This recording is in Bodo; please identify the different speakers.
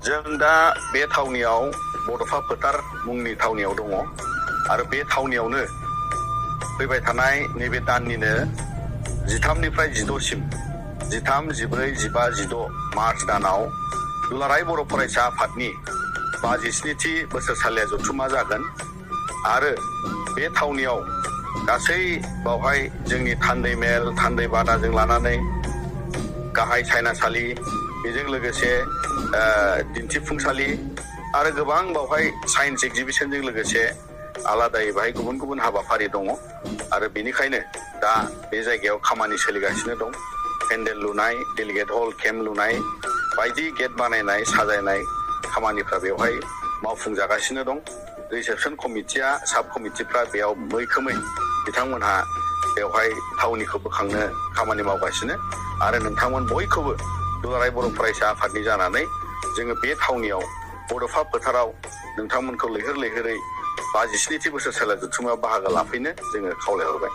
Speaker 1: जों दा बे थावनियाव बड'फा फोथार मुंनि थावनियाव दङ आरो बे थावनियावनो फैबाय थानाय नैबे दाननिनो 13निफ्राय 16सिम 13, 14, 15, 16 मार्च दानाव दुलाराय बर' फरायसा आफादनि 57थि बोसोरसालिया जथुमा जागोन आरो बे थावनियाव गासै बावहाय जोंनि थान्दै मेल थान्दै बादाजों लानानै गाहाय सायनासालि बेजों लोगोसे दिन्थिफुंसालि आरो गोबां बावहाय साइन्स एक्जिबिशनजों लोगोसे आलादायै बाहाय गुबुन गुबुन हाबाफारि दङ आरो बेनिखायनो दा बे जायगायाव खामानि सोलिगासिनो दं। पेन्डेल लुनाय, डेलिगेट हल केम्प लुनाय, बायदि गेट बानायनाय साजायनाय खामानिफ्रा बेवहाय मावफुंजागासिनो दं। रिसेपसन कमिटिया साब कमिटिफ्रा बेयाव मैखोमै बिथांमोनहा बेवहाय थावनिखौ बोखांनो खामानि मावगासिनो आरो नोंथांमोन बयखौबो दुलाराय बर' फरायसा आफादनि जानानै जोङो बे थावनियाव बड'फा फोथाराव नोंथांमोनखौ लैहोर लैहोरै 57थि बोसोरसालिया जथुमायाव बाहागो लाफैनो जोङो खावलायहरबाय।